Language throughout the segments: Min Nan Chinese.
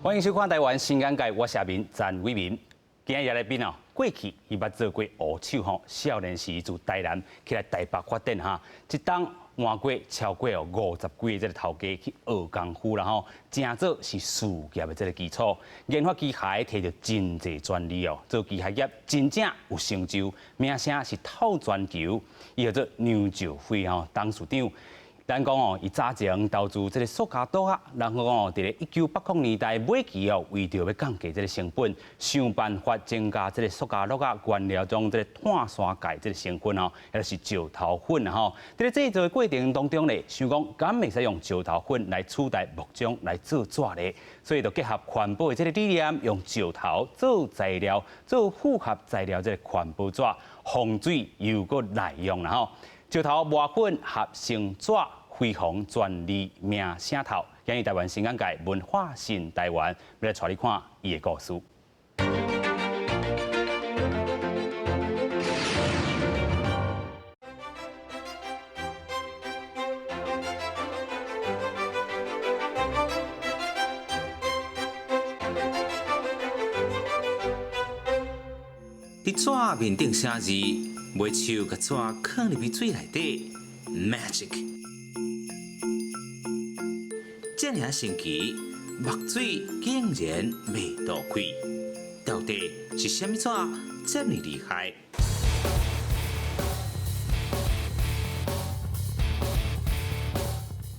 歡迎收看《台灣新眼界》，我是阿明詹偉民。今日來賓哦，過去伊捌做過樂手吼，少年時自台南起來台北發展哈，這冬換過超過哦五十幾个這个頭家去學功夫啦吼，誠做是事業的這个基礎。研發機械提著真濟專利哦，做機械業真正有成就，名聲是透全球。伊叫做梁兆輝吼董事長。咱講哦，伊早前投資這个塑膠桌仔，然後哦，佇咧1980年代尾期哦，為著欲降低這个成本，想辦法增加這个塑膠橐仔原料中這个炭酸鈣這个成分哦，也就是石頭粉吼。佇咧製造的過程當中咧，想講敢會使用石頭粉來取代木漿來做紙咧，所以就結合環保的這个理念，用石頭做材料，做複合材料這个環保紙，防水又閣耐用啦吼。石頭磨粉合成紙，輝煌專利名聲透。今日台灣新眼界文化新台灣，欲來帶你看伊的故事。佇紙面頂寫字，袂手共紙囥入去水內底，magic，這爾神奇，墨水竟然袂倒開，到底是啥物紙這麼厲害？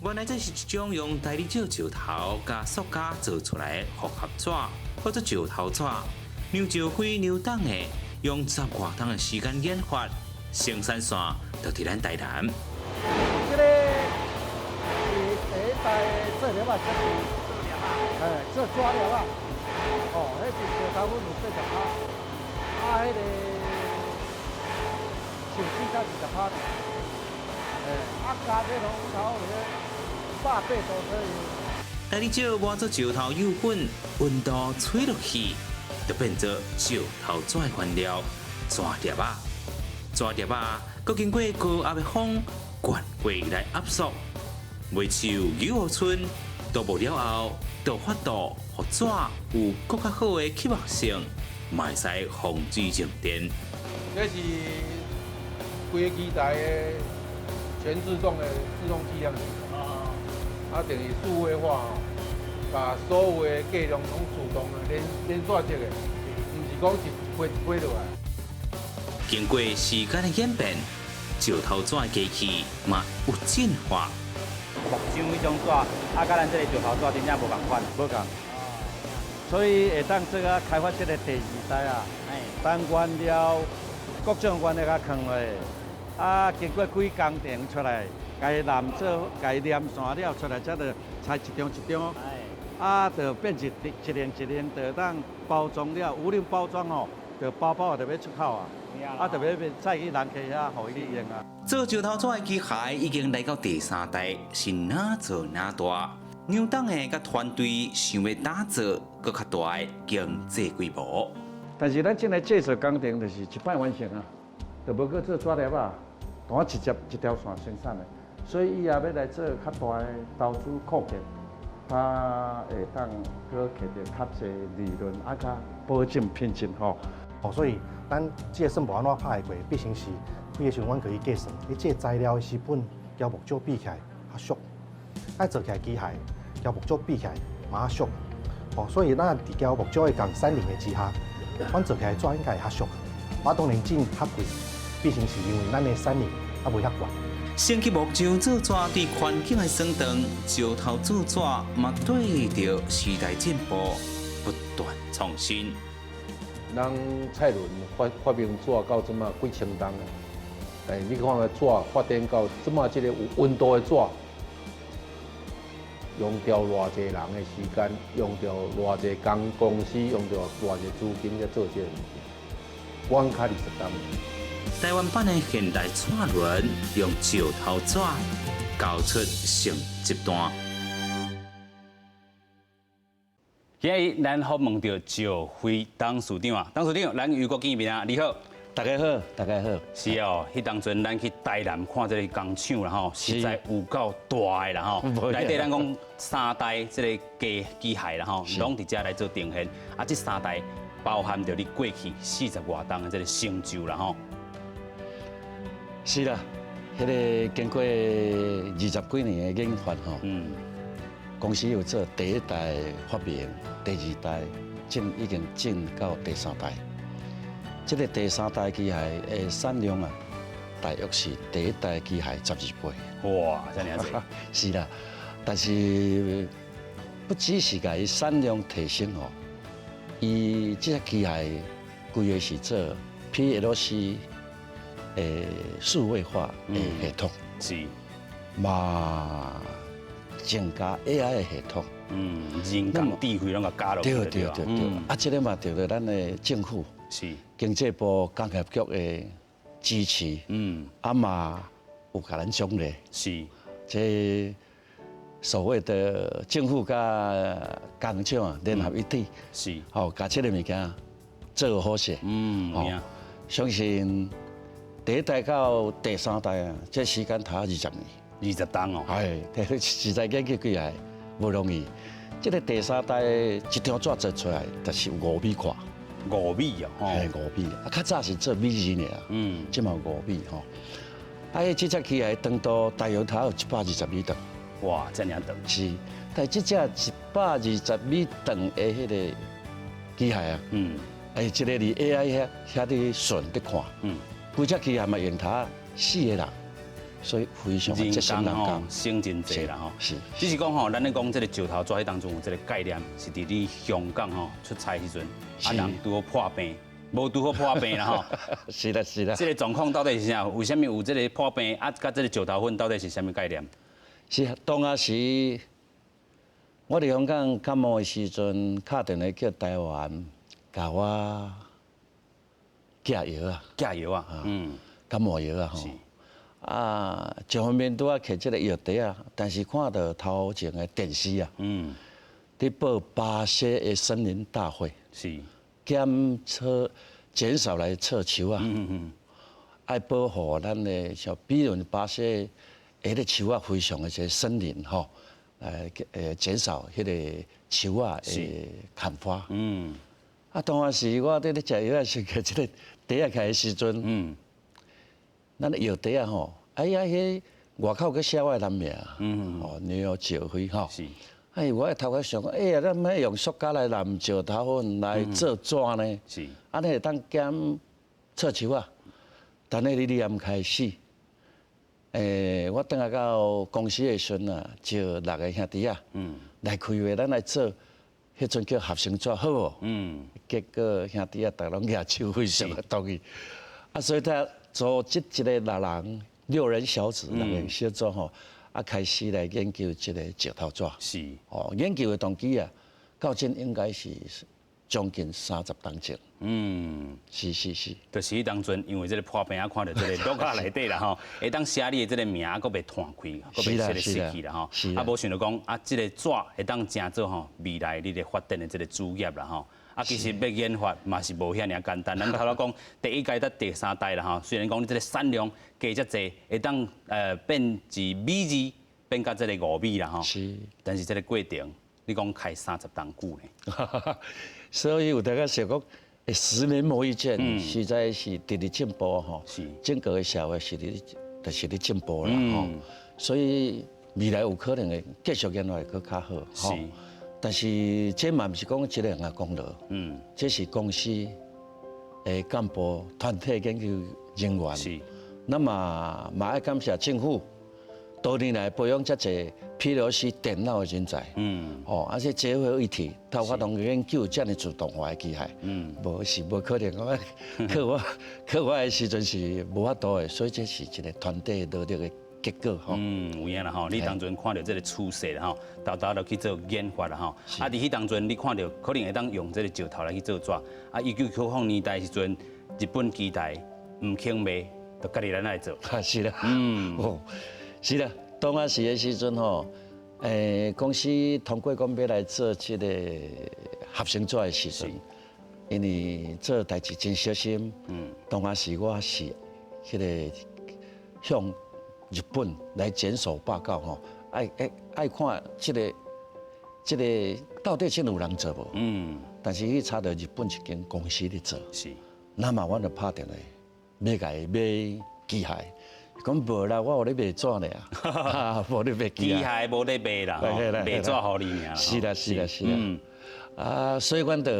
原來這是一種用大理石石頭佮塑膠做出來的複合紙，或者石頭紙。梁兆輝梁董的用十外冬的時間研發，生產線就佇咱台南。這个是第一代做粒仔設備，哎，做紙粒仔，哦，彼是石頭粉有80%，啊，彼个樹脂才20%爾，哎，啊加這攏差不多180度左右。大理石磨做石頭幼粉，溫度吹落去，就變做石頭紙的原料，紙粒仔，紙粒仔，閣經過高壓的風灌過來壓縮，袂像九湖村鍍箔了後，就有法度予紙有閣較好的吸墨性，嘛會使防水靜電。這是規個機台的全自動的自動計量系統，啊，等於數位化吼，把所有的計量攏自動的連連線式的，毋是講一批一批落來。經過時間的演變，石頭紙的機器嘛有進化。木漿彼種紙，啊，佮咱這个石頭紙真正無仝款。無仝。所以會當做啊開發這个第二代啊，當原料各種原料共囥落，啊，經過幾工程出來，共染做，共黏線了出來，才著裁一張一張，啊，就變一一零一零，就當包裝了，無論包裝吼，就包包就欲出口啊，啊，就欲載去人客遐，予伊去用啊。做石頭紙的機械已經來到第三代，是若做若大。梁董的佮團隊想欲打造閣較大的經濟規模。但是咱這个製作工程就是一擺完成啊，就無閣做紙粒仔，單直接一條線生產的，所以伊也欲來做較大的投資擴建，他會當閣摕著較濟利潤，啊，較保證品質吼。哦，所以咱這个算無按怎拍會過，必成是彼个時陣阮可以計算，你這个材料的成本交木漿比起來較俗，愛做起來機械交木漿比起來嘛較俗。哦，所以咱佇交木漿的仝產能的之下，阮做起來紙應該會較俗。我當然進較貴，必成是因為咱的產能猶未遐懸。升級木漿做紙對環境的損長，石頭做紙嘛對著時代進步，不斷創新。咱蔡倫發發明紙到這馬幾千冬啊，但是你看個紙發展到這馬這个有溫度的紙，用掉偌濟人的時間，用掉偌濟工公司，用掉偌濟資金在做這个物件，阮較20冬。台灣版的現代蔡倫用石頭紙交出成績單。今日咱訪問著趙輝董事長啊，董事長，咱又閣見面啊，你好。大家好，大家好。是哦，彼當陣咱去台南看這個工廠啦吼，實在有夠大的啦吼。內底咱講三代這個機機械啦吼，攏佇遮來做呈現。啊，這三代包含著你過去四十外冬的這個成就啦吼。是啦，彼個經過二十幾年的研發吼，公司有做第一代發明，第二代進已經進到第三代。這個第三代機械的產量啊，大約是第一代機械12倍。哇，遮爾濟！是啦，但是不只是共伊產量提升哦，伊這隻機械規个是做 PLC 的數位化的系統，嘛增加 AI 的系統。人工智慧攏共加落去。對對對對，啊，這个嘛得著咱的政府。經濟部工業局的支持，啊嘛有共咱獎勵，這所謂的政府佮工廠啊聯合一體，吼，共這个物件做好勢，相信第一代到第三代啊，這時間頭二十年， 20冬哦，哎，實在研究起來無容易。這个第三代一張紙做出來，就是5米闊。 5米哦，嘿，五米。啊，較早是做米二爾，這嘛五米吼。啊，彼這隻機械長度大約頭有120米長。哇，遮爾長。是，但這隻120米長的彼个機械啊，哎，這个佇 AI 遐遐佇順佇看，規隻機械嘛用頭四个人，所以非常節省人工，省真濟啦吼。是，只是講吼，咱咧講這个石頭紙當中有這个概念，是佇你香港吼出差時陣，啊人拄好破病，無拄好破病啦吼。是啦是啦。這个狀況到底是啥？為啥物有這个破病？啊，佮這个石頭粉到底是啥物概念？是當仔時，我佇香港感冒的時陣，敲電話叫台灣，共我寄藥啊。寄藥啊。感冒藥啊吼。啊，一方面拄仔摕這个藥袋啊，但是看著頭前的電視啊，佇報巴西的森林大會，減測減少來測樹啊，愛保護咱的像比如巴西彼个樹仔非常的這个森林吼，來減少彼个樹仔的砍伐。啊，當時我佇咧食藥仔時，摕這个袋仔起來的時陣，咱的藥袋仔吼，哎呀，彼外口閣寫我的人名，哦，牛兆輝吼。哎，我的頭殼想講，哎呀，咱欲用塑膠來淋石頭粉來做紙呢？按呢會當減切樹仔。但彼理念開始，我轉來到公司的時陣啊，招六个兄弟仔，來開會，咱來做，彼陣叫合成紙好無？結果兄弟仔逐個攏舉手非常的同意。啊，所以才組織一个六人六人小組，六人小組吼，啊，開始來研究這个石頭紙。哦，研究的動機啊，到今應該是將近30冬前。是是是。就是彼當陣，因為這个破病啊，看著這个錄仔內底啦吼，會當寫你的這个名，閣袂彈開，閣袂這个失去啦吼。啊，無想著講啊，這个紙會當成做吼未來你的發展的這个主業啦吼。啊，其實欲研發嘛是無遐爾簡單。咱頭拄講第一代佮第三代啦吼，雖然講你這个產量加遮濟，會當變一米二變到這个5米啦吼。但是這个過程，你講開30冬久呢？所以有大家想講，十年磨一劍，實在是直直進步吼。整個的社會是佇就是咧進步啦吼。所以未來有可能會繼續研發會閣較好。但是這嘛毋是講一個人的功勞，這是公司的幹部團體研究人員。那麼嘛愛感謝政府多年來培養遮濟 PLC 電腦的人才。哦，而且結合一體，透過當研究遮爾自動化的機械，無是無可能講靠我靠我的時陣是無法度的，所以這是一个團隊努力的結果吼。嗯，有影啦吼，你當陣看著這个趨勢啦吼，沓沓就去做研發啦吼。啊，佇彼當陣你看著可能會當用這个石頭來去做紙。啊，1990年代時陣，日本機台毋肯賣，就家己咱來做。啊，是啦。哦，是啦，當仔時的時陣吼，公司通過講欲來做這个合成紙的時陣，因為做代誌真小心。當下時我是彼个向日本來檢索報告吼，愛愛愛看這個到底真有人做無？但是去查著日本一間公司咧做。那麼阮就拍電話欲共伊買機械，講無啦，我有咧賣紙呢啊，無咧賣機械，無咧賣啦，賣紙予你爾。是啦，是啦，是啦。啊，所以阮就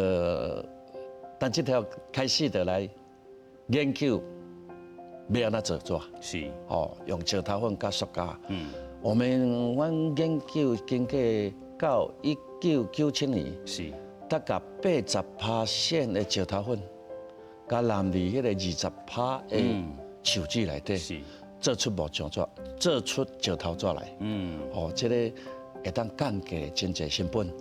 從這條開始就來研究欲按怎做紙。哦，用石頭粉佮塑膠。我們阮研究經過到1997年，大概80%的石頭粉，佮淋佇彼个20%的樹脂內底，做出木漿紙，做出石頭紙來。哦，這個會當降低真濟成本。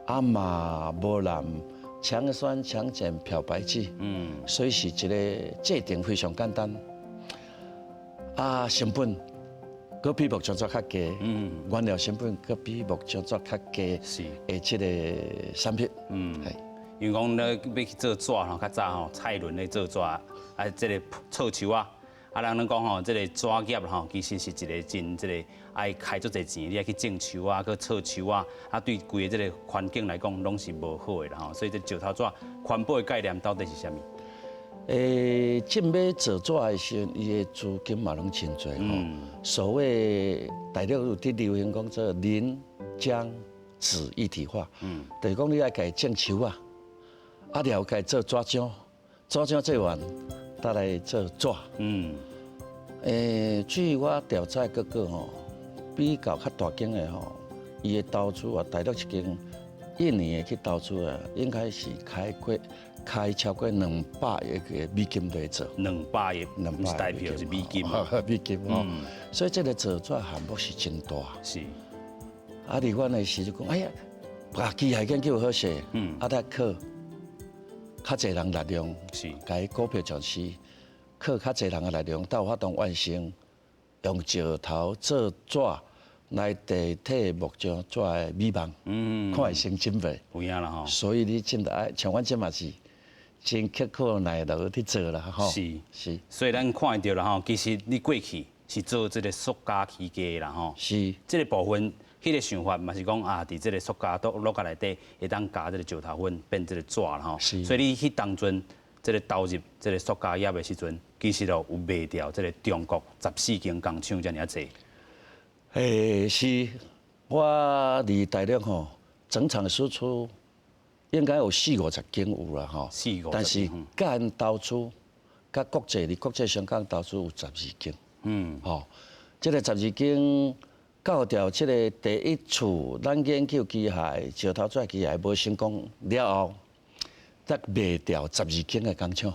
啊嘛無淋強酸強鹼漂白劑。所以是一个製程非常簡單。啊，成本閣比木漿紙較低。原料成本閣比木漿紙較低。的這个產品。因為講你欲去做紙吼，較早吼蔡倫咧做紙，啊，這个錯樹仔，啊，人攏講吼，這个紙業吼，其實是一个真這个愛開足濟錢，你愛去種樹仔，閣錯樹仔，啊，對規个這个環境來講，攏是無好的啦吼。所以這石頭紙環保的概念到底是啥物？準備做紙的時陣，伊的資金嘛攏真濟吼。所謂大陸有佇流行講做林漿紙一體化，就是講你愛共伊種樹仔。啊，了後共伊做紙漿，紙漿做完，再來做紙。據我調查結果吼，比較較大間的吼，伊的投資啊，大陸一間一年的去投資啊，應該是開過開超過200億个美金來做。兩百億，毋是台幣，是美金。美金吼，所以這个做紙項目是真大。啊，佇阮的時就講，哎呀，把機械研究好勢，啊，再靠較濟人力量，共伊股票上市，靠較濟人的力量，才有法度完成用石頭做紙來代替木漿紙的美夢，看會成真袂？有影啦吼。所以你真著愛，像阮這嘛是真刻苦耐勞佇做啦吼。所以咱看會著啦吼，其實你過去是做這个塑膠起家啦吼。這个部分，彼个想法嘛是講啊，佇這个塑膠都落殼內底，會當加這个石頭粉變這个紙啦吼。所以你彼當陣這个投入這个塑膠業的時陣，其實就有賣掉這个中國14間工廠遮爾仔濟。是，我佇大陸吼，整廠輸出應該有四五十間有啦吼。四五十。但是佮𪜶投資，佮國際佇國際上共投資有十二間。吼，這个十二間。到掉這个第一次，咱研究機械石頭紙機械無成功了後，才賣掉十二間的工廠。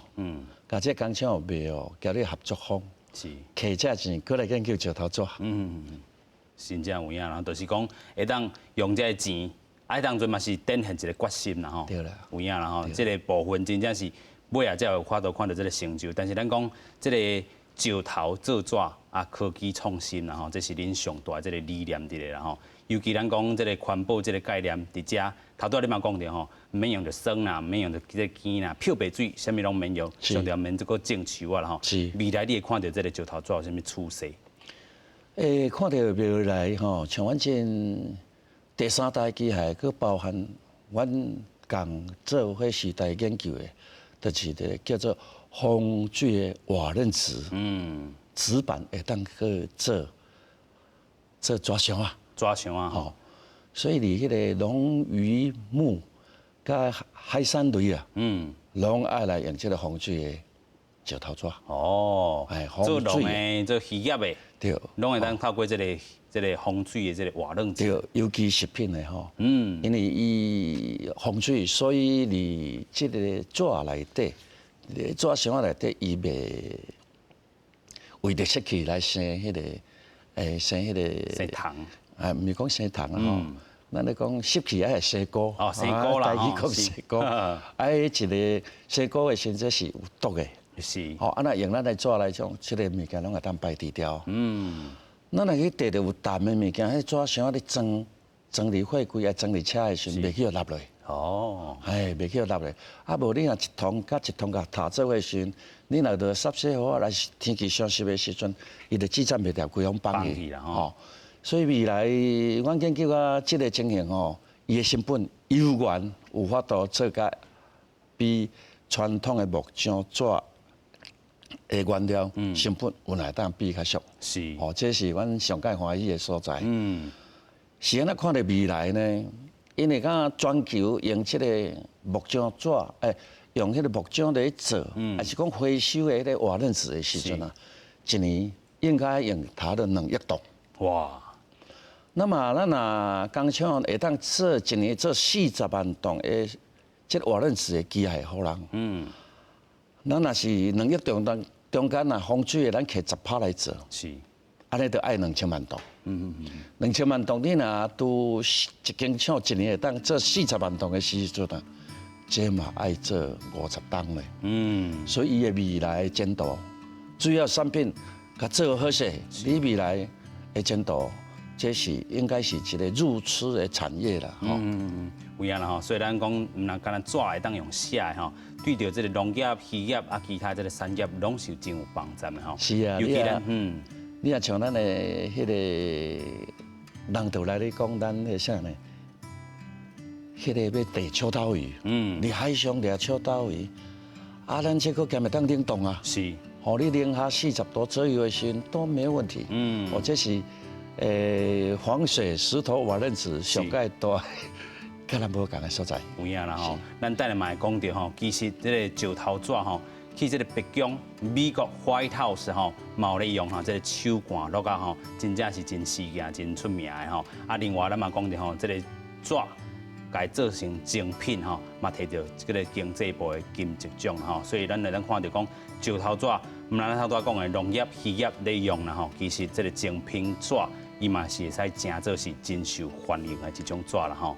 共這工廠賣哦，交予合作方。摕這錢閣來研究石頭紙。真正有影啦，就是講會當用這个錢，啊，當陣嘛是展現一个決心啦吼。對啦。有影啦吼，這个部分真正是尾仔才有法度看著這个成就，但是咱講這个石頭做紙啊，科技創新啦吼，這是恁上大這个理念佇咧啦吼。尤其咱講這个環保這个概念，佇遮頭拄仔你嘛講著吼，毋免用著酸啦，毋免用著這个碱啦，漂白水，啥物攏免用，上著免這個種樹仔啦吼。未來你會看著這个石頭紙有啥物趨勢？看著未來吼，像阮這第三代機械，閣包含阮仝做伙時代研究的，就是一个叫做風水的瓦楞紙。紙板會當去做做紙箱仔。紙箱仔吼。所以佇彼个農漁牧佮海產類啊，攏愛來用這个防水的石頭紙。做農的、做漁業的，攏會當透過這个防水的這个瓦楞紙。對，尤其食品的吼。因為伊防水，所以佇這个紙內底，紙箱仔內底，伊袂為著濕氣來生彼个，生彼个。生蟲。啊，毋是講生蟲啊吼，咱咧講濕氣愛生菇。哦，生菇啦。台語講生菇。啊，彼一个生菇的性質是有毒的。吼，啊，若用咱的紙來講，這个物件攏會當排除掉。咱若去綴著有氮的物件，彼紙箱仔咧裝，裝佇貨櫃啊，裝佇車的時陣，袂去予納落。哦，哎，袂去落咧。啊，無你若一桶佮一桶共疊做伙時陣，你若著濕雪雨，還是天氣傷濕的時陣，伊就支撐袂牢，規攏崩去啦吼。所以未來阮研究啊，這個情形吼，伊的成本猶原有法度做甲比傳統的木漿紙的原料成本有會當比較俗。哦，這是阮上蓋歡喜的所在。是按怎看著未來呢？因為講全球用這個木漿紙，用彼個木漿來做，還是講回收的彼個瓦楞紙的時陣啊，一年應該用達到2億噸。哇！那麼咱若工廠會當做一年做40萬噸的這個瓦楞紙的機械予人。咱若是2億噸當中間若風水的，咱摕10%來做。按呢就愛2000萬噸。2000萬噸，你若拄一間廠一年會當做40萬噸的時陣啊，這嘛愛做50冬咧。所以伊的未來前途，主要產品共做好勢，你未來的前途，這是應該是一個入出的產業啦。吼。有影啦吼，所以咱講毋但干焦紙會當用寫的吼，對著這個農業、漁業啊，其他這個產業攏是真有幫助的吼。是啊，尤其咱你若像咱的彼個人道來咧講，咱彼個啥呢？彼個欲綴秋刀魚，你海上掠秋刀魚，啊，咱這個兼會當冷凍啊，哦，你零下40度左右的時陣都沒問題。哦，這是防水石頭瓦楞紙上蓋大，佮咱無仝的所在。有影啦吼，咱等下嘛會講著吼，其實這個石頭紙吼，去這個白宮美國 White House 吼，嘛有咧用吼，這個手捾橐仔吼，真正是真稀奇、真出名的吼。啊，另外咱嘛講著吼，這個紙共做成精品吼，嘛提著這個經濟部的金質獎吼。所以咱來咱看著講石頭紙，毋但咱頭拄仔講的農業、漁業咧用啦吼，其實這個精品紙，伊嘛是會使誠做是真受歡迎的這種紙啦吼。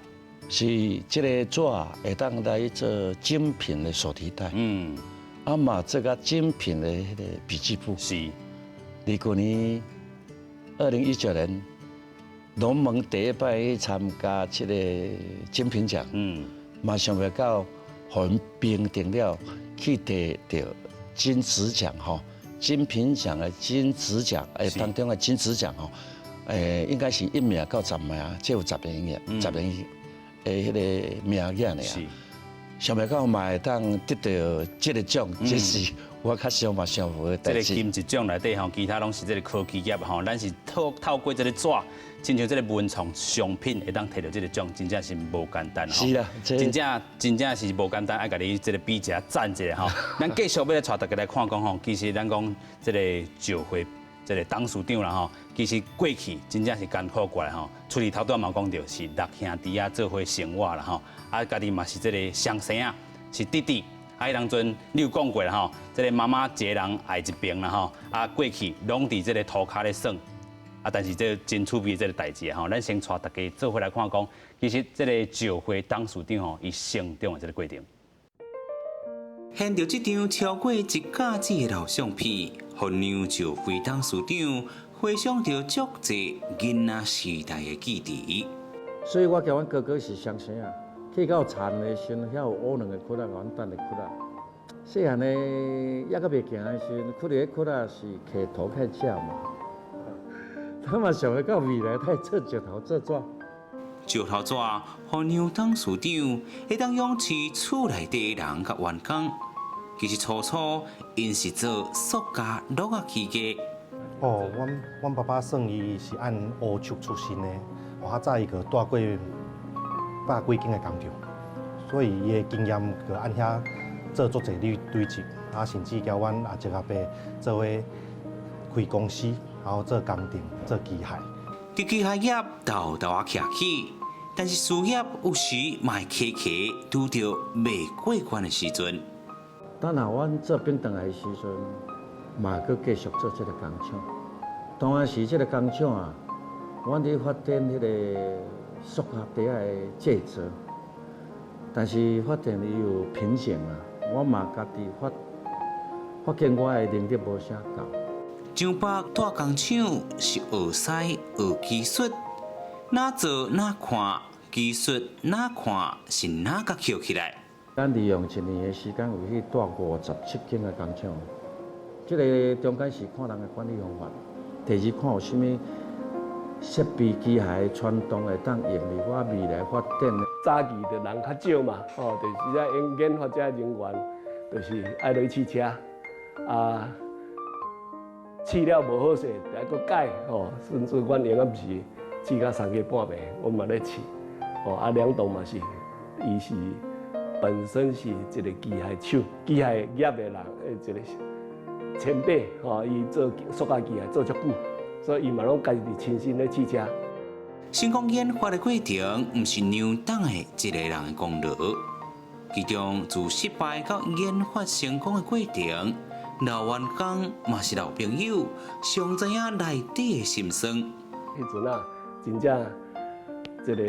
是這個紙會當來做精品的手提袋。啊嘛，這個精品的彼個筆記簿。你舊年2019年，農盟第一擺去參加這個精品獎，嘛想袂到，予𪜶評定了去摕著金質獎吼，精品獎的金質獎，當中的金質獎吼，應該是1名到10名，這有10名嘅，10名的彼個名額爾。想袂到嘛會當得著這個獎，這是我較想嘛想無的這個金質獎內底吼，其他攏是這個科技業吼，咱是透過這個紙，親像這個文創商品會當提著這個獎，真正是無簡單吼。是啦，真正真正是無簡單，愛共你這個比一下讚一下吼。咱繼續欲來帶大家來看講吼，其實咱講這個石輝這個董事長啦吼，其實過去真正是艱苦過來吼。出去頭拄仔嘛講著是六兄弟仔做伙生活啦吼，啊，家己嘛是這個雙生仔，是弟弟。啊，彼當陣你有講過啦吼，這個媽媽一个人愛一爿啦吼，啊，過去攏佇這個塗跤咧耍，啊，但是這個真趣味這個代誌吼，咱先帶大家做伙來看講，其實這個石輝董事長吼，伊成長的這個過程。現著這張超過一甲子的老相片，予梁石輝董事長回想著足濟囡仔時代的記憶。所以我佮阮哥哥是雙生仔，去到田的時陣，遐有烏兩個窟仔，阮等的窟仔。細漢的猶閣袂行的時陣，窟佇咧窟仔是摕土開食嘛。他嘛想袂到未來會做石頭做紙。石頭紙，予梁董事長會當養飼厝內底的人佮員工。其實初初𪜶是做塑膠橐仔起家。哦，阮爸爸算伊是按烏手出身的，哦，較早伊閣帶過百幾間的工廠，所以伊的經驗閣按遐做足濟累積，啊，甚至交阮阿叔阿伯做伙開公司，然後做工程、做機械。佇機械業沓沓仔徛起，但是事業有時嘛會卡卡，拄著袂過關的時陣。等下阮做反轉來的時陣，嘛閣繼續做這個工廠。當時這個工廠啊，阮佇發展彼個塑膠袋仔的製造，但是發展伊有瓶頸啊，我嘛家己發現我的能力無啥夠。張伯帶工廠是學師學技術，哪做哪看，技術哪看是哪個抾起來。咱利用一年的時間，有去帶57間的工廠。這个中間是看人的管理方法，第二看有啥物設備機械傳動會當用佇我未來發展。早期的人較少嘛，吼，就是這研發這人員，就是愛落去試車，啊，試了無好勢，就愛閣改，吼，甚至阮用啊毋是試到三更半暝，阮嘛咧試，吼，啊，梁董嘛是，伊是本身是一个機械手、機械業的人，一個前輩，吼，伊做塑膠機械做足久，所以伊嘛攏家己親身咧試車。成功研發的過程，毋是梁董的一個人的功勞，其中自失敗到研發成功的過程，老員工嘛是老朋友，上知影內底的心酸。彼陣啊，真正這个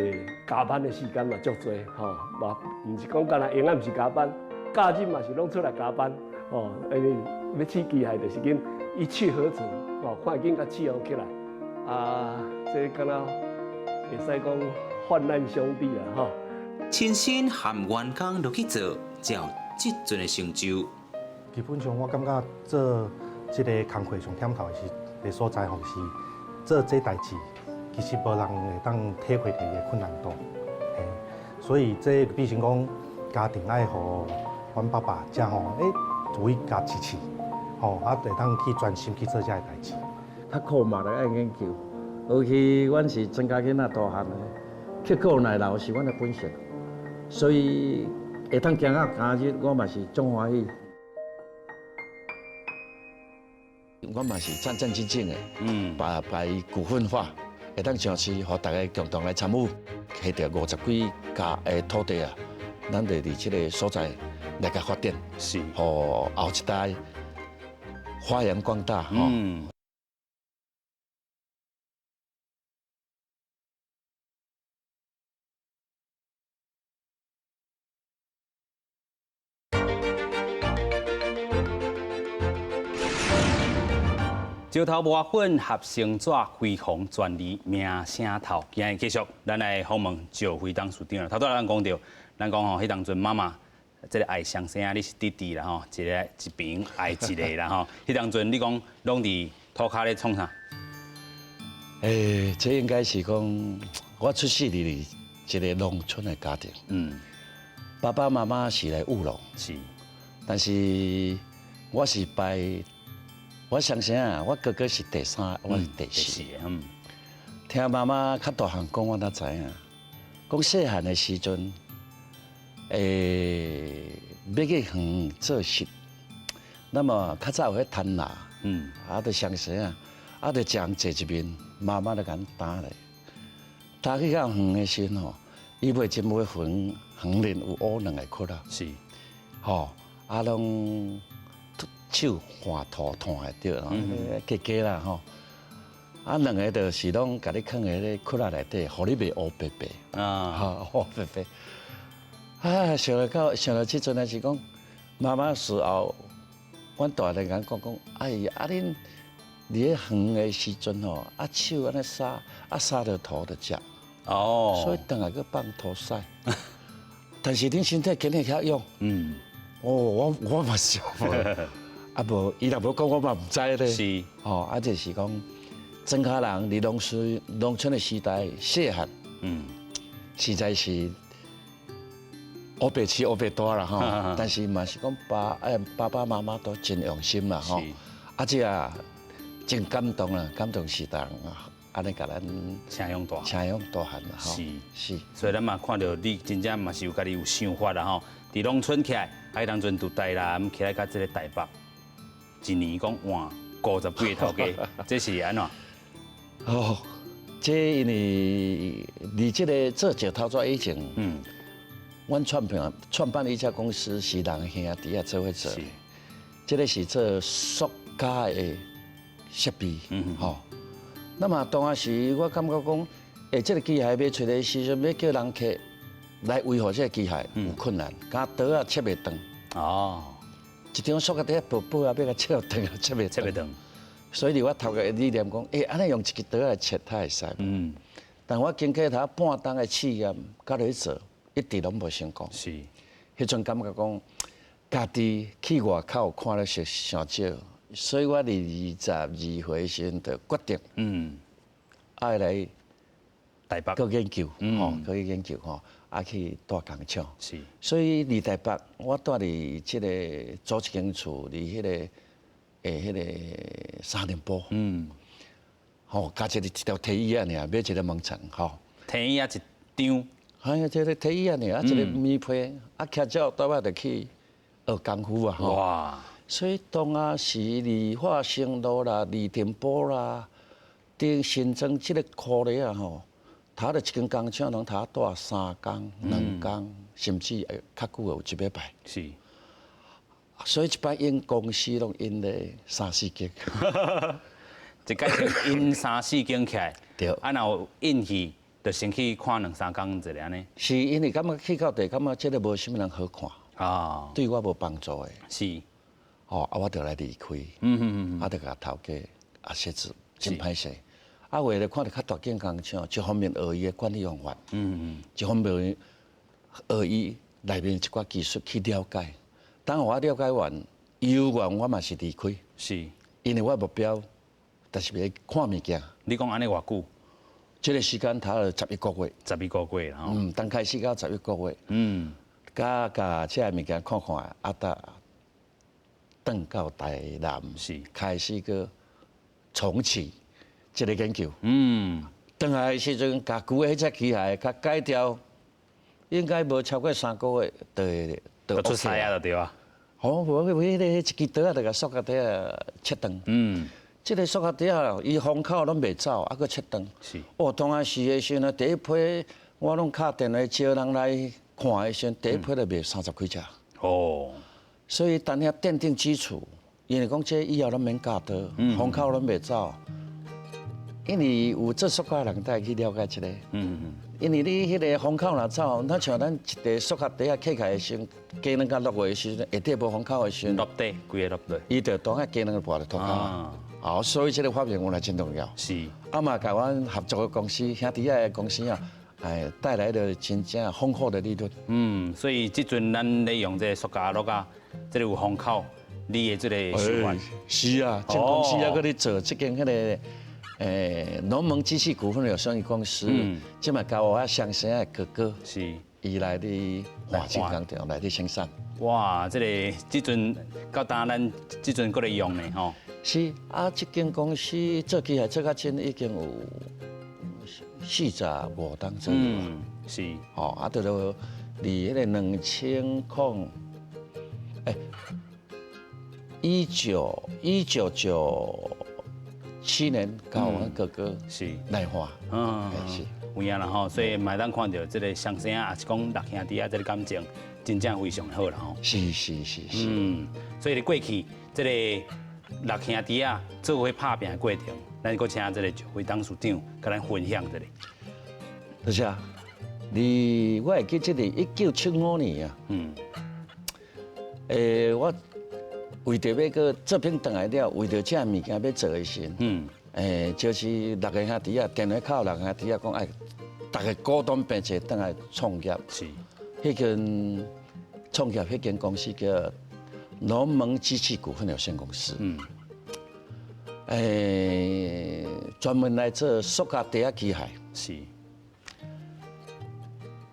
加班的時間嘛足濟，吼，嘛毋是講干焦閒仔毋是加班，假日嘛是攏出來加班，吼，因為欲試機械就是緊一氣呵成，吼，看緊共試好起來，啊，這敢若會使講患難兄弟啦，吼。親身和員工落去做，才有這陣的成就。基本上，我感覺做這个工課上忝頭的是的所在吼，是做這代誌，其實無人會當體會著伊的困難度。嘿，所以這變成講家庭愛予阮爸爸才吼，有去共支持，吼，啊，會當去專心去做這个代誌。較苦嘛，著愛研究。尤其阮是莊稼囡仔大漢的，刻苦耐勞是阮的本性，所以會當行到今日，我嘛是足歡喜。我嘛是戰戰兢兢的，把伊股份化，會當上市，予大家共同來參與，摕著50幾甲的土地啊，咱就佇這个所在來共發展，予後一代發揚光大，吼。石頭磨粉合成紙輝煌專利名聲透。今日繼續，咱來訪問趙輝董事長。頭拄仔咱講著，咱講吼，彼當陣媽媽這个愛雙生，你是弟弟啦吼，一个一邊愛一个啦吼。彼當陣你講攏佇塗跤咧創啥？這應該是講我出世佇一个農村的家庭。爸爸媽媽是來務農。但是我是排。我相信啊，我哥哥是第三，我是第四。聽媽媽較大漢講，我才知影，講細漢的時陣，欲去園做事，那麼較早有彼攤籃，啊，就相信啊，啊，就一人坐一面，媽媽就共擔咧，擔去到園的時陣吼，伊袂真袂園園內有烏兩个窟仔，吼，啊，攏手換土炭的對，加加啦吼，啊兩个就是攏共你囥佇彼个窟仔內底，予你袂烏白白啊，烏白白。啊，想來到想來這陣來是講，媽媽事後，阮大人共講講，哎呀，啊恁佇咧園的時陣吼，啊手按呢捎，啊捎著土就食，所以轉來閣放塗屎。但是恁身體今日較勇，哦，我嘛是。啊無，伊若無講，我嘛毋知咧。吼，啊，就是講，莊跤人佇農村農村的時代，細漢，實在是烏白飼烏白大啦吼。但是嘛是講爸爸媽媽都真用心啦吼。啊，這啊真感動啦，感動時代啊，按呢共咱請養大，請養大漢啦吼。所以咱嘛看著你真正嘛是有家己有想法啦吼。佇農村起來，啊，當陣佇台南起來到這个台北。一年講換50幾个頭家，這是按怎？哦，這因為佇這个做石頭紙以前，阮創辦一家公司是人兄弟仔做伙做，這个是做塑膠的設備，吼。那麼當時我感覺講，這个機械欲揣的時陣，欲叫人客來維護這个機械有困難，共刀仔切袂斷。一張塑膠袋薄薄啊，欲共切斷啊，切袂切袂斷。所以我頭殼理念講，按呢用一支刀來切，較會使。但我經過頭半冬的試驗，佮落去做，一直攏無成功。彼陣感覺講，家己去外口看了是傷少，所以我佇22歲時陣就決定，愛來台北閣研究，吼，閣去研究吼，啊去蹛工廠。所以佇台北，我蹛佇這個租一間厝，佇彼個三重埔。吼，加一個一條提椅仔爾，買一個門層，吼。提椅仔一張。係啊，這個提椅仔爾，啊一個棉被，啊騎腳倒擺就去學功夫啊，吼。所以當仔時佇化生路啦、二重埔啦、佇新莊這個箍咧啊，吼，頭一間工廠攏頭蹛3工、2工，甚至會較久有一禮拜。所以一擺𪜶公司攏𪜶咧三四間。一擺𪜶三四間起來，啊，若有運氣，就先去看兩三工一下按呢。是因為感覺去到地，感覺這個無啥物人好看，對我無幫助的。吼，啊，我就來離開。啊，就共頭家啊設置，真歹勢。啊，為了看著較大間工廠，一方面學伊的管理方法，一方面學伊內面一寡技術去了解。當我了解完，猶原我嘛是離開。因為我目標，就是欲看物件。你講按呢偌久？這個時間頭了11個月。11個月吼。嗯，當開始到十一個月。佮共這个物件看看，啊，搭轉到台南，開始閣重啟這個研究。轉來的時陣，共舊的彼隻機械共改掉，應該無超過3個月，就會就出師啊，就對啊。吼，無無彼個一支刀仔就共塑膠袋仔切斷。這個塑膠袋仔，伊風口攏袂走，啊，閣切斷。哦，當仔時的時陣，第一批我攏敲電話招人來看的時陣，第一批就賣30幾隻。所以等遐奠定基礎，因為講這以後攏免鉸刀，風口攏袂走。因為有做塑膠的人才會去了解這個。因為你彼個風口若走，若像咱一塊塑膠袋仔起來的時陣，雞卵仔落去的時陣，下底無風口的時陣，落地，規个落落。伊就當遐雞卵跋佇塗跤。哦，所以這個發明原來真重要。啊嘛，共阮合作的公司兄弟仔的公司啊，哎，帶來了真正豐厚的利潤。嗯，所以這陣咱咧用這個塑膠橐仔，這個有風口，你的這個習慣。是啊，這公司還閣咧做這間彼個。農盟機器股份有限公司，這嘛交我雙生的哥哥，伊來佇華進工廠來佇生產。哇，這個這陣到今咱這陣閣咧用呢，吼。是啊，這間公司做機械做較真已經有45冬左右。吼，啊，就佇彼個兩千空，欸，1997年，共阮哥哥來換，是有影啦吼，所以嘛會當看著這個雙生仔，抑是講六兄弟仔這個感情，真正非常好啦吼。所以佇過去這個六兄弟仔做伙拍拚的過程，咱閣請這個石輝董事長共咱分享一下。多謝。你我會記這個1975年啊，我為著欲閣作品轉來了，為著這个物件欲做的時，就是六個兄弟仔，電話敲六個兄弟仔講，哎，逐个股東並齊轉來創業。彼間創業彼間公司叫農盟機器股份有限公司。專門來做塑膠袋仔機械。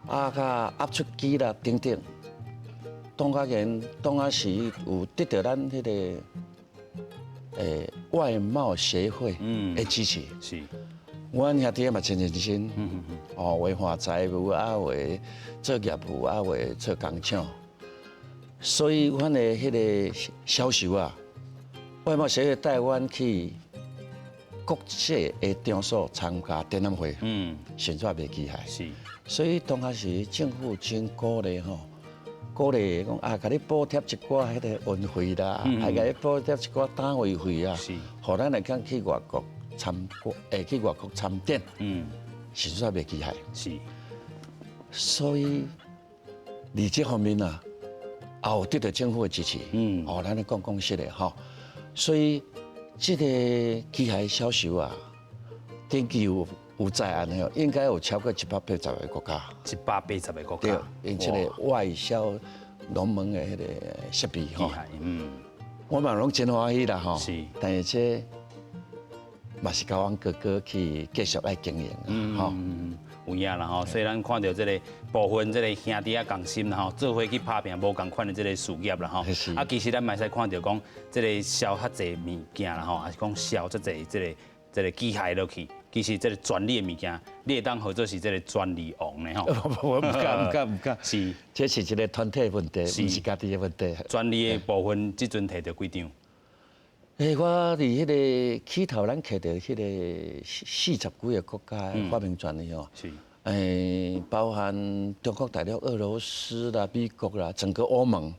啊，佮壓出機啦等等。當較然，當仔時有得著咱彼個外貿協會的支持。阮兄弟嘛真認真，哦，有的換財務啊，有的做業務啊，有的做工廠。所以阮的彼個銷售啊，外貿協會帶阮去國際的場所參加展覽會，甚至賣機械。所以當仔時政府真鼓勵吼。鼓勵講啊，共你補貼一寡彼個運費啦，還共你補貼一寡單位費啊，予咱會當去外國參觀，會去外國參展，甚至賣機械。所以佇這方面啊，也有得著政府的支持。哦，咱咧講講實的吼，所以這個機械銷售啊，登記有有在案的，應該有超過180個國家。180個國家。對，用這個外銷龍門的彼個設備吼。我嘛攏真歡喜啦吼。但是這嘛是交阮哥哥去繼續愛經營吼。有影啦吼，所以咱看著這个部分，這个兄弟仔仝心啦吼，做伙去拍拚無仝款的這个事業啦吼。啊，其實咱嘛會使看著講，這个銷較濟物件啦吼，還是講銷遮濟這个機械落去，其實這个專利的物件，你會當號做是這个專利王呢吼。我毋敢毋敢毋敢。這是一个團體問題，毋是家己的問題。專利的部分，這陣提著幾張？我佇彼个起頭，咱摕著彼个40幾个國家的發明專利吼。包含中國大陸、俄羅斯啦、美國啦，整個歐盟。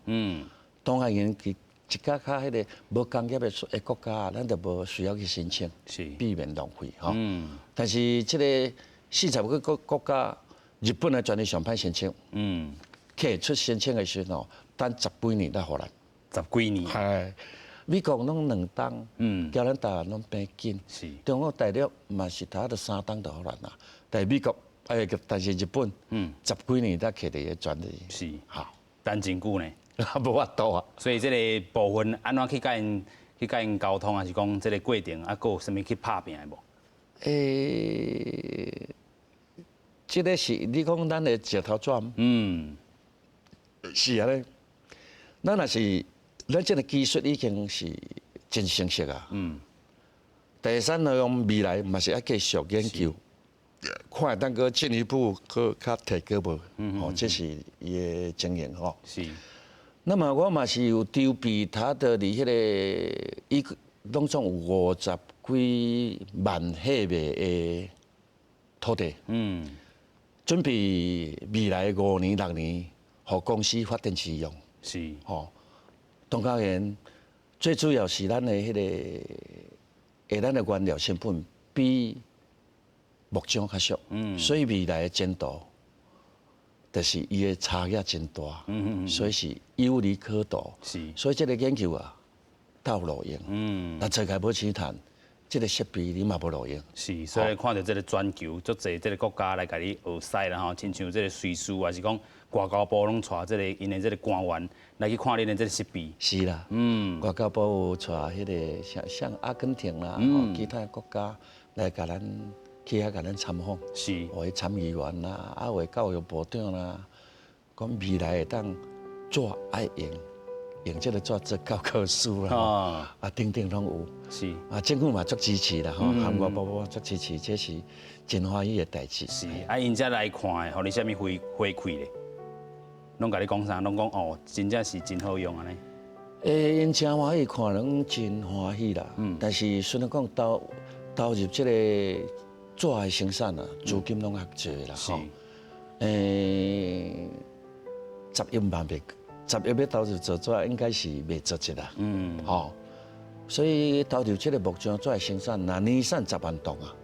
當然，因一家較彼个無工業的國家，咱就無需要去申請，避免浪費吼。但是這个40個國家，日本的專利上歹申請。提出申請的時候，等十幾年才予咱。十幾年。係。美國攏兩冬，叫咱台灣攏變緊。中國大陸嘛是頭都三冬就予咱啦。但是美國，但是日本，十幾年才摕著伊的專利。好，等真久呢。無法度啊。所以這个部分按怎去佮𪜶溝通，還是講這个過程啊，閣有啥物去拍拚的無？這个是你講咱的石頭紙。是啊咧，咱若是。咱這个技術已經是真成熟啊。第三樣未來嘛是愛繼續研究，看會當閣進一步閣較提高無？哦，這是伊的經驗吼。那麼我嘛是有籌備，他的佇彼个伊攏總有50幾萬平米的土地。準備未來5年6年，予公司發展使用。吼。當然，最主要是咱的彼个，咱的原料成本比木漿較俗，所以未來的前途，就是伊的差額真大，所以是有利可圖。所以這个研究啊，鬥路用。若做起來無錢趁，這个設備你嘛無路用。是，所以看著這个全球足濟這个國家來共你學師啦吼，親像這个瑞士，還是講外交部攏帶這个𪜶的這个官員來去看恁的這个設備。是啦，外交部有帶彼个像阿根廷啦，其他國家來共咱去遐共咱參訪。有的參議員啦，啊有的教育部長啦，講未來會當紙愛用，用這个紙做教科書啦，啊等等攏有。啊，政府嘛足支持啦，吼，韓國部部足支持，這是真歡喜的代誌。是，啊，𪜶遮來看的，予你啥物回饋咧？攏共你講啥？攏講哦，真正是真好用按呢。𪜶真歡喜，看攏真歡喜啦。但是雖然講投入這个紙的生產啊，資金攏較濟啦。10億嘛袂，10億欲投入做紙應該是袂做一啦。吼，所以投入這个木漿紙的生產，若年產10萬噸啊。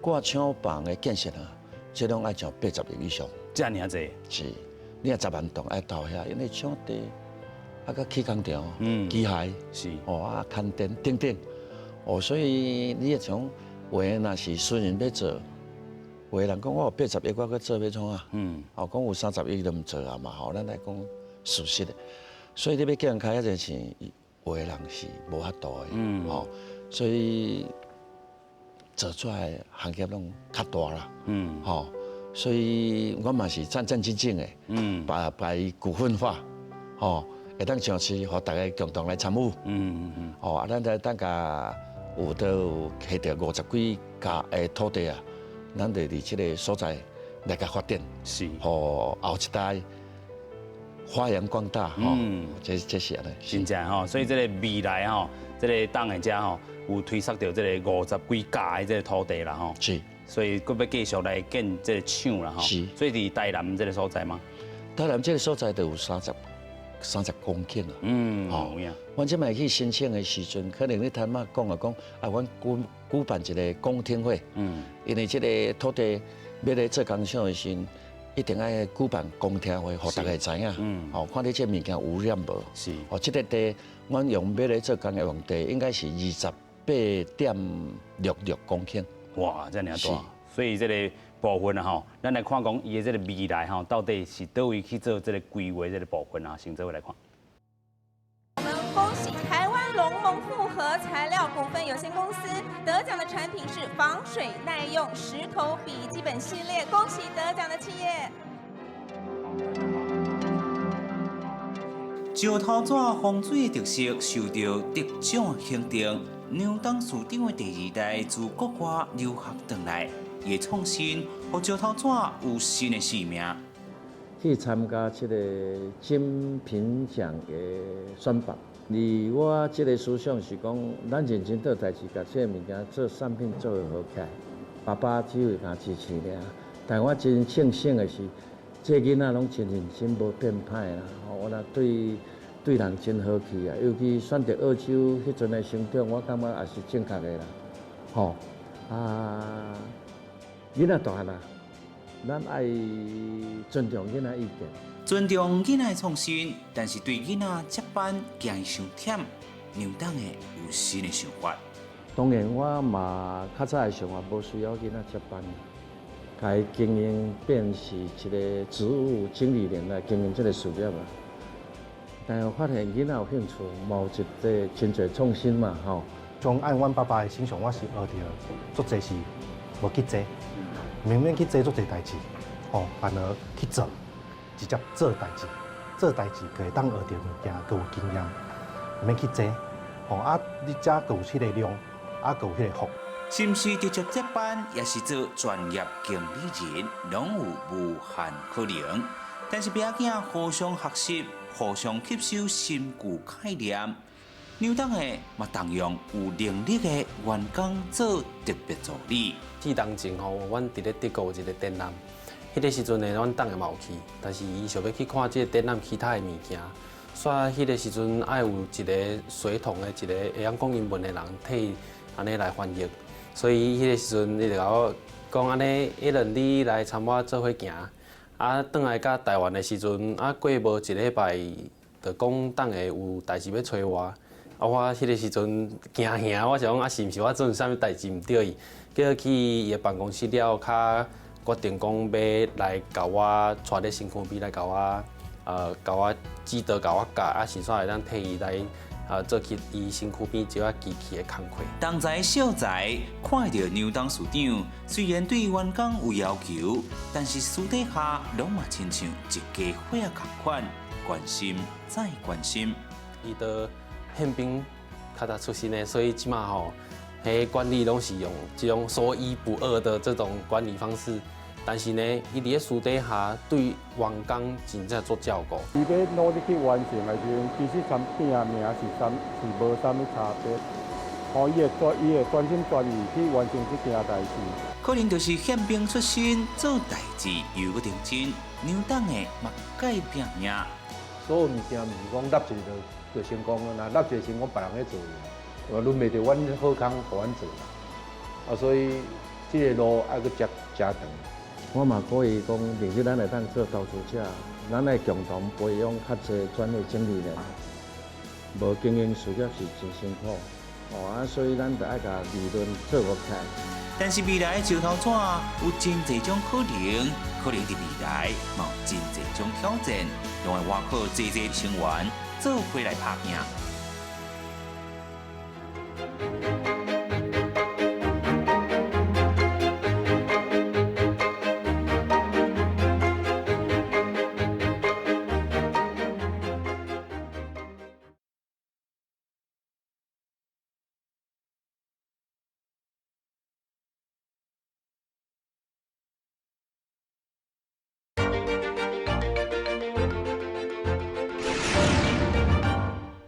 掛廠房的建設啊，這攏愛上80億以上。遮爾濟。是。你若10萬噸愛投遐，因為場地啊，閣起工廠、機械，哦啊，牽電等等，哦，所以你若像有的若是私人欲做，有的人講我有八十億，我閣做欲創啊？哦，講有30億都毋做啊嘛，吼，咱來講事實的。所以你欲叫人開遐濟錢，有的人是無法度的，吼，所以做出來的行業攏較大啦，吼。所以我嘛是戰戰兢兢的，把伊股份化，吼，會當上市，予大家共同來參與。吼，啊，咱再等下有都有摕著50幾甲的土地啊，咱就佇這个所在來共發展，予後一代發揚光大，吼，這是按呢。真正吼，所以這个未來吼，這个黨的遮吼有推捒著這个50幾甲的這个土地啦，吼。所以閣欲繼續來建這个廠啦，吼。所以佇台南這个所在嗎？台南這个所在就有30公頃啊。吼，阮這擺去申請的時陣，可能你頭仔講啊，講啊，阮舉辦一个公聽會。因為這个土地欲來做工廠的時陣，一定愛舉辦公聽會，予大家知影。吼，看你這个物件有污染無？哦，這个地，阮用欲來做工業用地，應該是28.66公頃。哇，遮爾大！所以這个部分啊吼，咱來看講伊的這个未來吼，到底是佗位去做這个規劃這个部分啊，先做伙來看。我們恭喜台灣龍盟複合材料股份有限公司得獎的產品是防水耐用石頭筆記本系列，恭喜得獎的企業。石頭紙風水的特色受到得獎肯定，梁董事長的第二代自國外留學轉來，伊的創新，予石頭紙有新的生命。去參加這个精品獎的選拔，而我這个思想是講，咱認真做代誌，共這个物件做產品做會好起來。爸爸只有共支持爾，但我真慶幸的是，這个囡仔攏真認真，無變歹啦。我若對人真和氣啊，尤其選擇澳洲彼陣的成長，我感覺也是正確的啦。吼啊，囡仔大漢啦，咱愛尊重囡仔意見，尊重囡仔的創新，但是對囡仔接班驚伊傷忝，梁董的有新的想法。當然，我嘛較早的想法，無需要囡仔接班，共伊經營變是一個職務經理人來經營這个事業啊。但是發現囡仔有興趣，嘛有一個真濟創新嘛，吼。像按阮爸爸的形象，我是學著足濟是無去做，明明去做足濟代誌，吼，反而去做，直接做代誌，做代誌閣會當學著物件，閣有經驗，毋免去做，吼啊，你才閣有彼个量，啊，閣有彼个福。是毋是直接接班，抑是做專業經理人，攏有無限可能。但是袂要緊，互相學習，互相吸收新舊概念，梁董的嘛動用有能力的員工做特別助理。4年前吼，阮佇咧德國有一個展覽，彼个時陣呢，阮董的嘛有去，但是伊想欲去看這個展覽其他的物件，所以彼个時陣愛有一個隨從的一個會曉講英文的人替伊按呢來翻譯，所以彼个時陣伊就共我講按呢，彼輪你來參我做伙行。啊，轉來到台灣的時陣，啊過無一禮拜，就講董的有代誌欲揣我。啊，我彼个時陣驚嚇，我想講啊，是毋是我做啥物代誌毋對伊？叫去伊的辦公室了，較決定講欲來共我帶咧身軀邊來共我，共我指導，共我教，啊，先煞會當替伊來做起伊身軀邊這仔機器的工課。同才惜才看著梁董事長，雖然對員工有要求，但是私底下攏嘛親像一家伙仔仝款，關心再關心。伊都憲兵較早出身的，所以這馬吼，彼管理攏是用這種說一不二的這種管理方式。但是呢，伊佇咧私底下對員工真正足照顧。伊欲努力去完成的時陣，其實參拼命是啥是無啥物差別。吼，伊會專心專意去完成這件代誌。可能就是憲兵出身，做代誌又閣認真，梁董的嘛改拼命。所有物件毋是講立一个就成功啊，若立一个成功，別人咧做，我輪袂著阮好康予阮做啦。啊，所以這个路愛閣遮遮長。我嘛鼓勵講，認識咱會當做投資者，咱愛共同培養較濟專業經理人。無經營事業是真辛苦，哦啊，所以咱就愛共利潤做落起來。但是未來的石頭紙有真濟種可能，可能佇未來嘛有真濟種挑戰，攏會倚靠濟濟成員做伙來拍拚。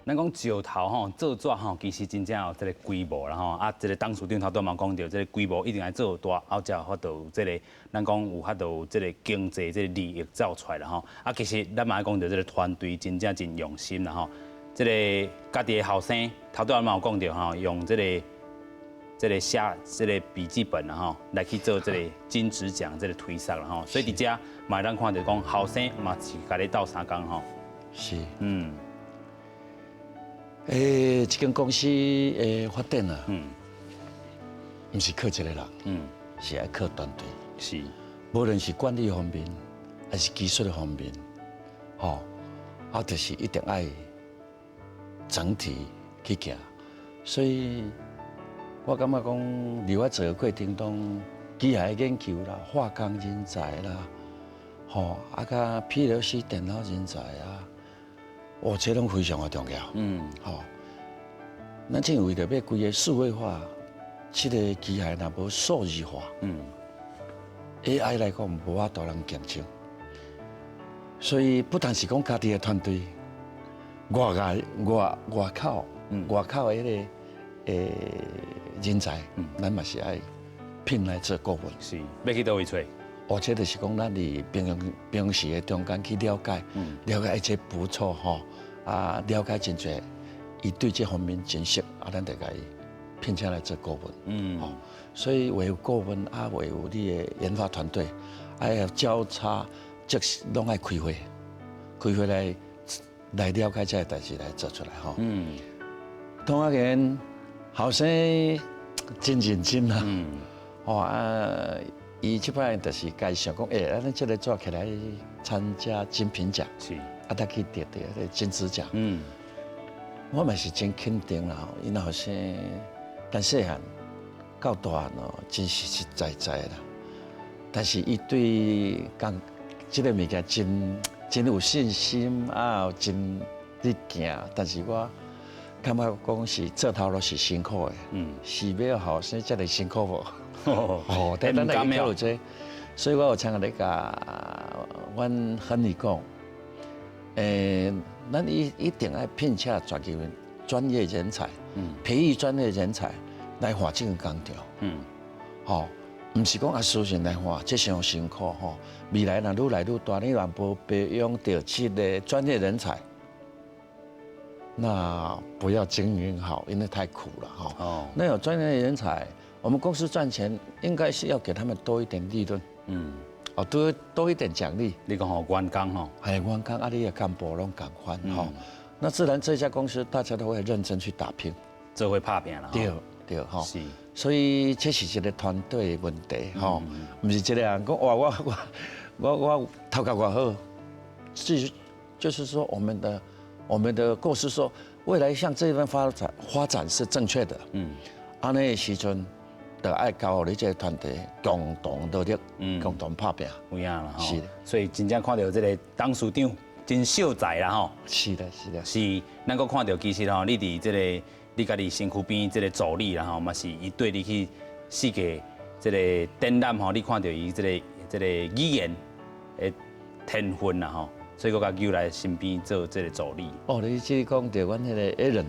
咱講石頭吼做紙吼，其實真正有這个規模啦吼。啊，這个董事長頭拄嘛講著，這个規模一定愛做大，後才有法度這个，咱講有法度這个經濟這个利益走出來啦吼。啊，其實咱嘛愛講著，這个團隊真正真用心啦吼。這个家己的後生頭拄仔嘛有講著吼，用這个寫這個筆記本啦吼，來去做這个金質獎這个推捒啦吼。所以佇遮嘛會當看著講後生嘛是共你鬥相共吼。是，嗯。這間公司的發展啊，毋是靠一個人，是愛靠團隊。無論是管理方面，還是技術的方面，吼，啊，就是一定愛整體去行。所以我感覺講，佇我做的過程中，機械研究啦、化工人才啦，吼，啊，佮 PLC 電腦人才啊，哦，這攏非常的重要。吼，咱正為著欲規个數位化，這个機械若無數字化，AI 來講無法度通競爭。所以不但是講家己的團隊，外外外外口外口的彼个人才，咱嘛是愛聘來做顧問。是，欲去佗位揣？或者就是講，咱佇平常平時的中間去了解，了解這不錯吼，啊，了解真濟，伊對這方面真熟，啊，咱就共伊聘請來做顧問。吼，所以唯有顧問啊，唯有你的研發團隊，愛交叉，即是攏愛開會，開會來了解這个代誌來做出來吼。唐阿賢後生真認真啊。吼啊！伊這擺就是家想講，欸，咱這个做起來參加金品獎，啊，才去得著彼个金質獎。我嘛是真肯定啦，𪜶後生，但細漢到大漢哦，真實實在在啦。但是伊對講這个物件真真有信心啊，真咧行。但是我感覺講是做頭路是辛苦的，是欲予後生遮爾辛苦無？哦，但咱來考慮這，所以我有常咧共阮亨利講，咱一定愛聘請專業專業人才，培育專業人才來換這個工廠，吼，毋是講啊私人來換，這傷辛苦吼。未來若愈來愈大，你若無培養著這个專業人才，那不要經營好，因為太苦了哈。那有專業人才，我們公司賺錢應該是要給他們多一點利潤，哦，多多一點獎勵。你講吼員工吼，係員工啊，你的幹部攏仝款吼，那自然這家公司大家都會認真去打拼，做伙拍拼啦。對對吼，所以這是一個團隊的問題吼，毋是一個人講哇我我我我頭殼偌好，就是說我們的構思說未來向這邊發展發展是正確的，按呢的時陣。就愛交予你這個團隊共同努力，共同拍拼。有影啦，是。所以真正看著這个董事長真惜才啦吼。是的，是的。是，咱閣看著其實吼，你佇這个你家己身軀邊這个助理啦吼，嘛是伊對你去世界這个展覽吼，你看著伊這个語言的天分啦吼，所以閣共揪來身邊做這个助理。哦，你這講著阮彼个 Aaron。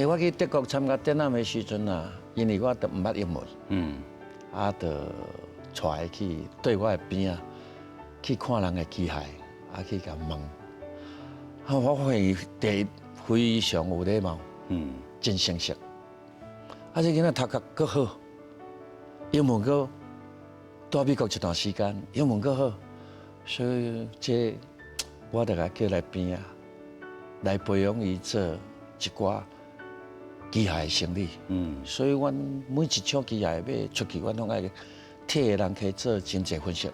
我去德國參加展覽的時陣啊，因為我都毋捌英文，啊，就帶伊去對我的邊仔去看人的機械，啊，去共問，啊，我發現伊第一非常有禮貌，真誠實，啊，這囡仔讀殼閣好，英文閣蹛美國一段時間，英文閣好，所以這我就共叫來邊仔來培養伊做一寡機械的生理，所以阮每一廠機械欲出去，阮攏愛替人去做經濟分析，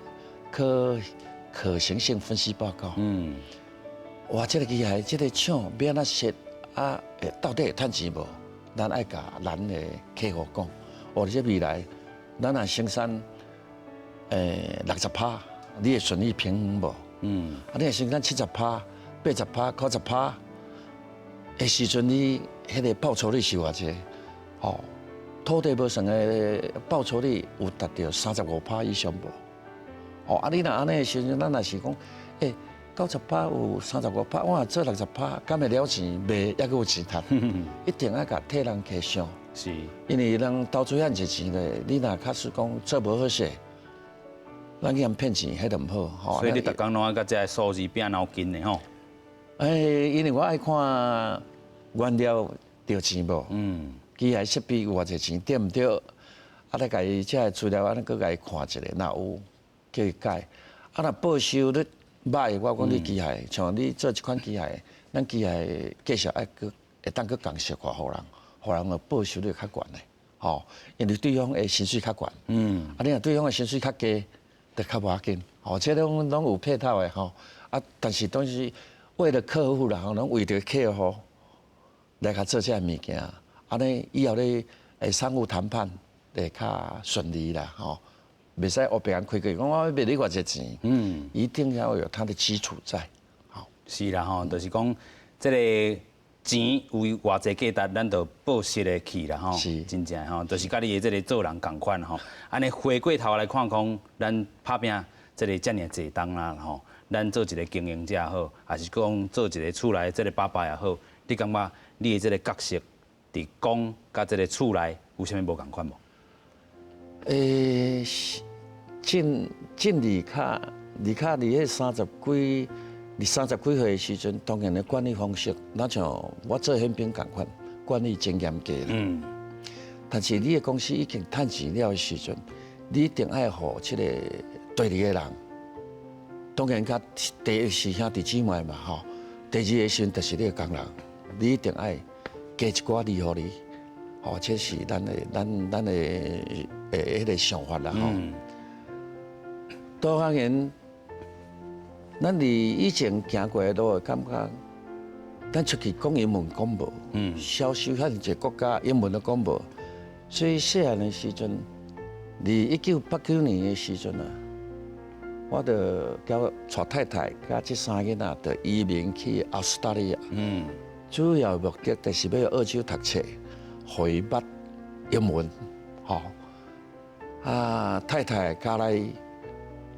可行性分析報告。哇，這个機械，這个廠欲按怎設啊？到底會趁錢無？咱愛共咱的客戶講，哦，這未來咱若生產60%，你會順利平衡無？啊，你若生產70%、80%、90%的時陣，你彼个報酬率是偌濟？吼，土地無算的報酬率有達到35%以上無？哦，啊，你若按呢的時陣，咱若是講，90%有35%，我若做60%，敢會了錢？袂，猶閣有錢趁。一定愛共替人客想。因為人投資遐濟錢咧，你若假使講做無好勢，咱去予騙錢，彼就毋好。吼。所以你逐工攏愛共這个數字拼腦筋的吼。欸，因為我愛看原料著錢無？機械設備有偌濟錢對毋對？啊，來共伊這个資料按呢閣共伊看一下，若有叫伊改。啊，若報收率歹，我講你機械，像你做這款機械，咱機械介紹愛閣會當閣共熟化予人，予人的報收率較懸的。吼，因為對方的薪水較懸，啊，你若對方的薪水較低，就較無要緊，吼，這攏有配套的吼，啊，但是當時為了客戶啦，吼，攏為著客戶來共做這个物件，按呢以後咧商務談判會較順利啦，吼，袂使烏白共開過，講我欲賣你偌濟錢，一定要有它的基礎在，好，是啦吼，就是講這个錢有偌濟價值，咱就報實的去啦吼，真正吼，就是佮你的這个做人仝款吼。按呢回過頭來看講，咱拍拚這个遮爾濟冬啦吼，咱做一个經營者好，抑是講做一个厝內這个爸爸也好，你感覺你的這个角色佇講佮這个厝內有啥物無仝款無？進進入較入較佇彼30幾。佇30幾歲的時陣，當然的管理方式，若像我做憲兵仝款，管理真嚴格啦。但是你的公司已經趁錢了的時陣，你一定愛予這个第二个人。當然，較第一是兄弟姊妹嘛，吼。第二个時陣就是你的工人，你一定愛加一寡利予你，吼，這是咱的彼个想法啦，吼。當然。咱佇以前行過的路，會感覺咱出去講英文講無，銷售遐爾濟國家英文都講無，所以細漢的時陣，佇1989年的時陣啊，我就共帶太太佮這三个囡仔，就移民去澳大利亞。主要目的就是欲去澳洲讀冊，予伊捌英文，吼。啊，太太佮來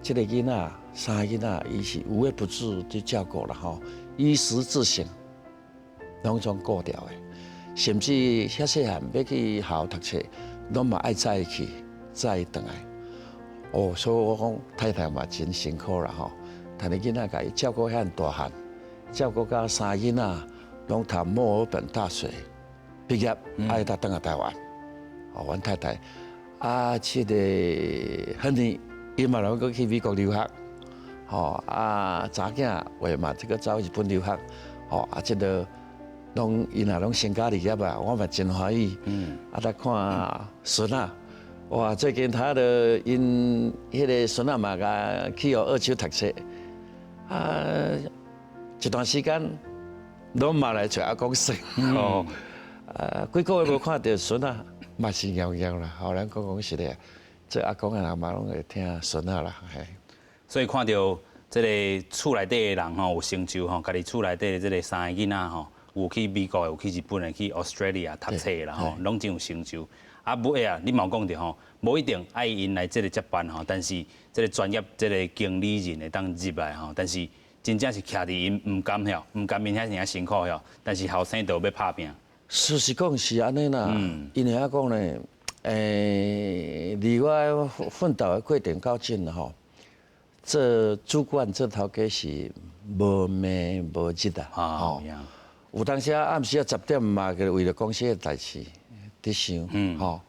這个囡仔。三个囡仔，伊是無微不至的照顧啦吼，衣食住行攏總顧著的，甚至遐細漢欲去學校讀冊，攏嘛愛載伊去，載伊轉來。哦，所以我講太太嘛真辛苦啦吼，但是囡仔共伊照顧遐爾大漢，照顧甲三个囡仔攏讀墨爾本大學畢業，愛才轉來台灣。哦，阮太太啊，這个亨利伊嘛攏閣去美國留學。吼啊，查囝話嘛，這个走日本留學，吼啊，這个攏𪜶若攏成家立業啊，我嘛真歡喜。啊，來看孫仔，哇，最近他的𪜶彼个孫仔嘛，共去予澳洲讀冊，啊，一段時間攏嘛來揣阿公耍，吼，啊，幾個月無看著孫仔，嘛是枵枵啦，吼，咱講講實的，做阿公的人嘛攏會疼孫仔啦，嘿。所以看著這个厝內底的人吼有成就吼，家己厝內底的這个三个囡仔吼，有去美國的，有去日本的，去 Australia 讀冊的啦吼，攏真有成就。啊，尾啊，你嘛有講著吼，無一定愛𪜶來這个接班吼，但是這个專業這个經理人會當入來吼，但是真正是徛佇𪜶毋甘曉，毋甘𪜶遐爾辛苦曉，但是後生就欲拍拚。事實講是按呢啦，因為按怎講呢，離我奮鬥的過程到今吼。做主管做頭家是無暝無日啊，吼！有當時啊，暗時啊10點嘛，為著公司的代誌佇想，吼，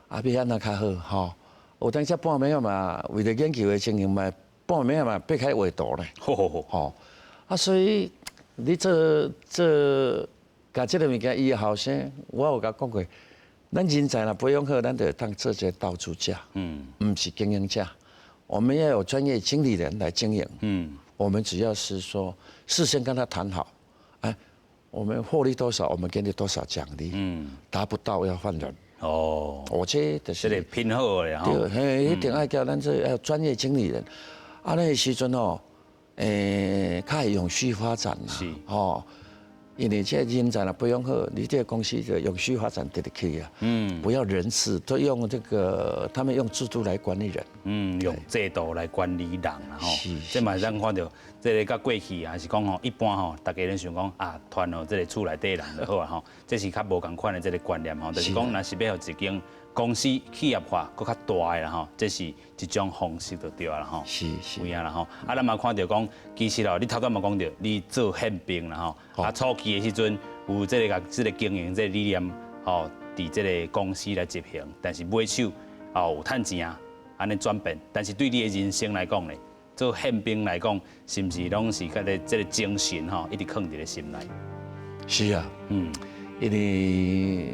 啊欲按怎較好，吼。有當時半暝啊嘛，為著研究的情形嘛，半暝啊嘛爬起來畫圖咧，吼。啊，所以你做做，共這个物件，伊的後生，我有共講過，咱人才若培養好，咱就會當做一个投資者，毋是經營者。我們要有專業經理人來經營。我們只要是說事先跟他談好，哎，我們獲利多少，我們給你多少獎勵。達不到要換人。哦，我這就是這个拼好的吼。對，嘿，一定愛叫咱這要專業經理人。啊，那个時陣吼，較會永續發展啦。吼。因為這人才若培養好，你這个公司就永續發展得去啊。不要人事，都用這個，他們用制度來管理人。用制度來管理人啦吼。這嘛咱看著，這个佮過去還是講吼，一般吼，大家攏想講啊，傳予這个厝內底人就好啊吼。這是較無仝款的這个觀念吼，就是講若是欲予一間公司企業化閣較大的啦吼，這是一種方式就對啊啦吼。是。有影啦吼。啊，咱嘛看著講，其實哦，你頭拄嘛講著，你做憲兵啦吼，啊初期的時陣有這个這个經營這个理念吼，佇這个公司來執行，但是尾手哦有趁錢啊，按呢轉變。但是對你的人生來講咧，做憲兵來講，是毋是攏是佮個這个精神吼，一直囥佇咧心內？是啊，因為。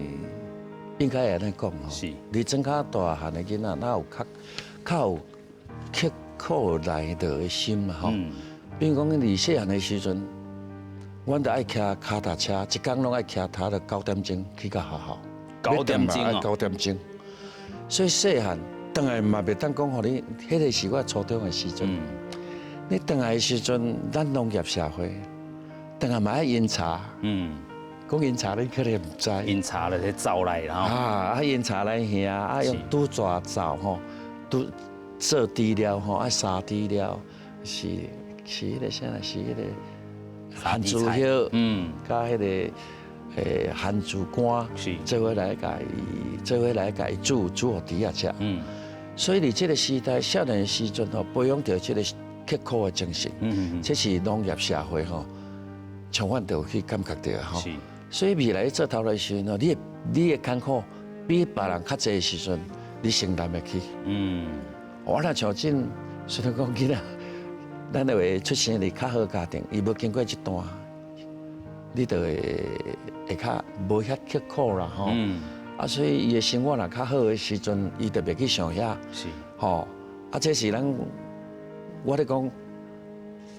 應該會按呢講吼。你轉較大漢的囡仔，哪有較較有刻苦耐勞的心啦吼。比如講，佇細漢的時陣，阮著愛騎跤踏車，一工攏愛騎踏到九點鐘去到學校。九點鐘哦。九點鐘。所以細漢轉來嘛袂當講，予你，彼個是我初中的時陣。你轉來的時陣，咱農業社會，轉來嘛愛飲茶。講飲茶你可能毋知。飲茶咧，灶來啦。啊，飲茶來兄，啊用拄蛇灶吼，拄做豬料吼，啊沙豬料，是是彼個啥？是彼個番薯葉，佮彼個番薯乾，做伙來共伊，做伙來共伊煮煮予豬仔食。所以佇這個時代，少年的時陣吼，培養著這個刻苦的精神。這是農業社會吼，充分就去感覺著吼。所以未來做頭路的時陣吼，你的艱苦比別人較濟的時陣，你承擔會起。我若像這，雖然講囡仔，咱就會出生佇較好家庭，伊無經過這段，你就會會較無遐刻苦啦吼。啊，所以伊的生活若較好的時陣，伊就袂去想遐。吼，啊，這是咱我咧講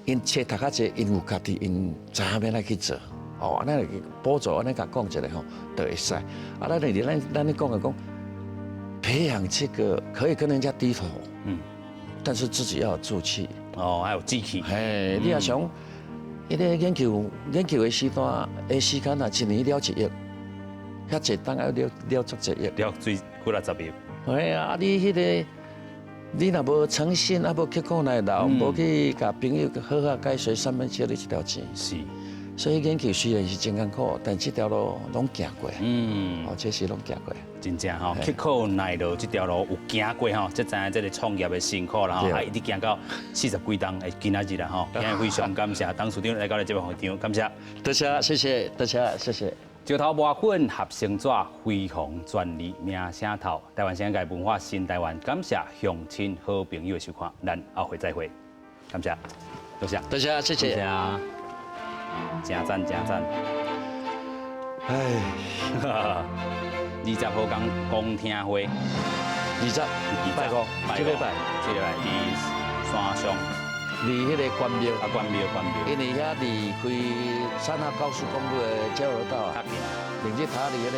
，𪜶冊讀較濟，𪜶有家己，𪜶知影欲按怎去做。哦，咱來補助，按呢共講一下吼，就會使。啊，咱就是咱咱咧講的講，培養這個可以跟人家低頭，但是自己要有志氣。哦，還有志氣。嘿，你若想，彼個研究研究的時段的時間啊，一年了1億，遐濟當愛了了足濟億。了水幾若十億。嘿啊，啊你彼個，你若無誠信，啊無刻苦耐勞，無去共朋友好好解說啥物借你這條錢。所以研究雖然是真艱苦，但這條路攏行過。哦，這是攏行過。真正吼，刻苦耐勞這條路有行過吼，才知影這個創業的辛苦啦吼，啊，一直行到四十幾冬的今仔日啦吼，今日非常感謝董事長來到咱節目現場，感謝。多謝，謝謝，多謝，謝謝。石頭磨粉合成紙，輝煌專利名聲頭，台灣聲音界文化新台灣，感謝鄉親好朋友的收看，咱後回再會，感謝，多謝，多謝，謝謝。真讚，真讚。唉，20號講公聽會，二十，拜五，這禮拜，這禮拜佇山上，佇彼個關廟，啊關廟關廟，因為遐離開3號高速公路的交流道啊，甚至塔佇彼個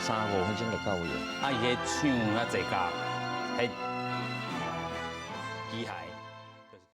3、5分鐘就到位。啊，伊彼唱遐濟家，彼